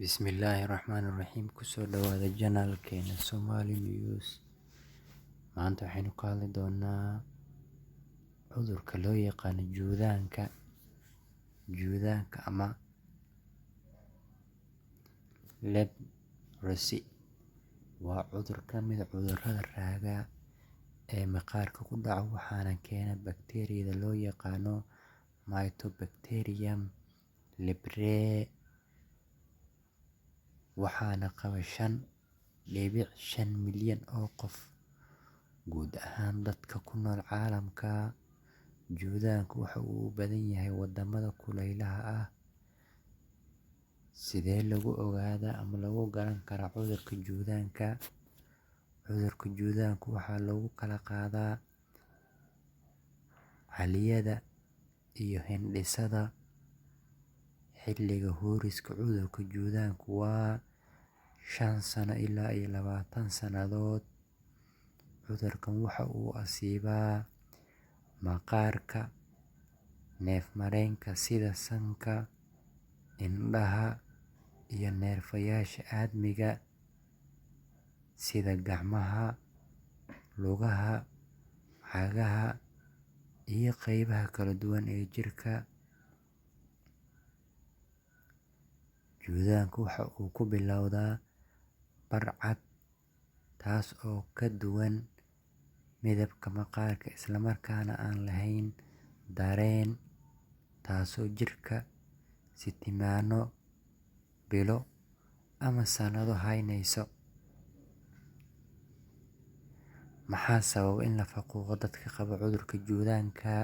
Bismillaahi Raxmaani Raxiim. Kusoo dhawaada channelkeena Somali News. Maanta waxaynu ka hadli doonaa cudurka loo yaqaano juudaanka ama leprosy. Waa cudur ka mid ah cudurrada raaga ee maqaarka ku dhaca, waxaana keena bakteeriyada loo yaqaano Mycobacterium leprae, waxaana qaba 5.5 milyan oo qof guud ahaan dadka ku nool caalamka. Juudaanku waxa uu ku badan yahay waddamada kulaylaha ah. Sidee lagu ogaadaa ama lagu garan karaa cudurka juudaanka? Cudurka juudaanku waxaa lagu kala qaadaa calliyada iyo hindhisada. Xilliga huuriska cudurka juudaanku waa 5 sano ilaa iyo 20 sannadood. Cudurkan waxa uu asiibaa maqaarka, neef-mareenka sida sanka, indhaha iyo neerfayaasha aadmiga sida gacmaha, lugaha, cagaha iyo qaybaha kala duwan ee jirka. Juudaanku waxa uu ku bilowdaa bar cad, taas oo ka duwan midabka maqaarka isla markaana aan lahayn dareen, taasoo jirka sitimaano, bilo ama sannado haynayso. Maxaa sababa in la faquuqo dadka qaba cudurka juudaanka?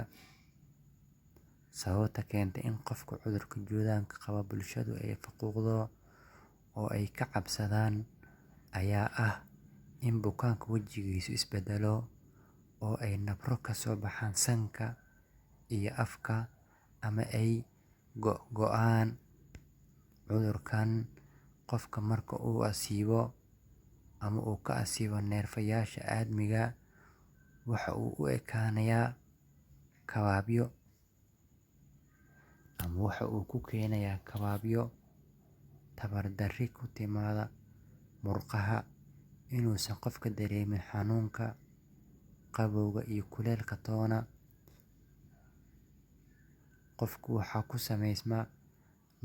Sababta keenta in qofka cudurka juudaanka qaba bulshadu ay faquuqdo oo ay ka cabsadaan ayaa ah in bukaanka wejigiisu isbedelo oo ay nabro ka soo baxaan sanka iyo afka ama ay go'go'aan. Cudurkan qofka marka uu asiibo ama uu ka asiibo neerfayaasha aadmiga, waxa uu u ekaanayaa kabaabyo ama waxa uu ku keenayaa kabaabyo, tabardarri ku timaada murqaha, inuusan qofka dareemin xanuunka, qabowga iyo kuleylka toona. Qofku waxaa ku samaysma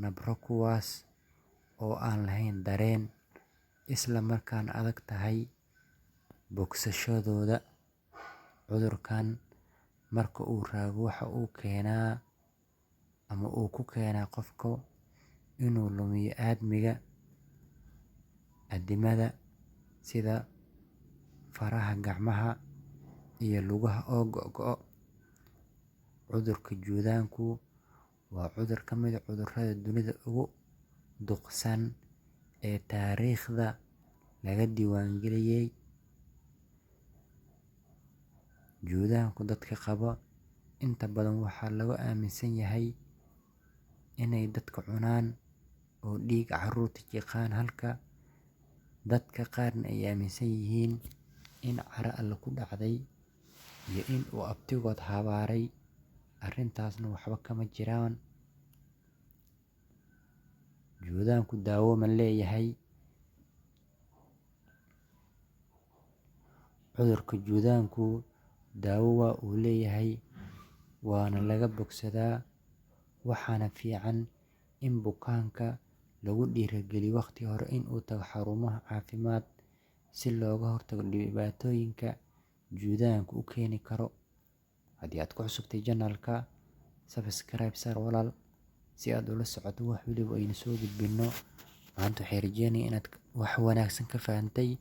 nabro kuwaas oo aan lahayn dareen, isla markaana adag tahay bogsashadooda. Cudurkan marka uu raago waxa uu keenaa ama uu ku keenaa qofka inuu lumiyo aadmiga addimada sida faraha gacmaha iyo lugaha oo go'go'o. Cudurka juudaanku waa cudur ka mid ah cudurrada dunida ugu duqsan ee taariikhda laga diiwaangeliyey. Juudaanku dadka qaba inta badan waxaa lagu aaminsan yahay inay dadka cunaan oo dhiig carruurta jiqaan, halka dadka qaarna ay aaminsan yihiin in caro Alle ku dhacday iyo in uu abtigood habaaray. Arrintaasna waxba kama jiraan. Juudaanku daawo ma leeyahay? Cudurka juudaanku daawo waa uu leeyahay, waana laga bogsadaa, waxaana fiican in bukaanka lagu dhiirrigeliyo waqti hore in uu tago xarumaha caafimaad si looga hortago dhibaatooyinka juudaanku u keeni karo. Haddii aad ku cusubtay channelka, subscribe saar walaal, si aad ula socoto wax waliba aynu soo gudbino. Maanta waxay rajeynaya inaad wax wanaagsan ka fahantay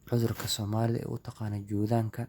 cudurka Soomaalida ee u taqaano juudaanka.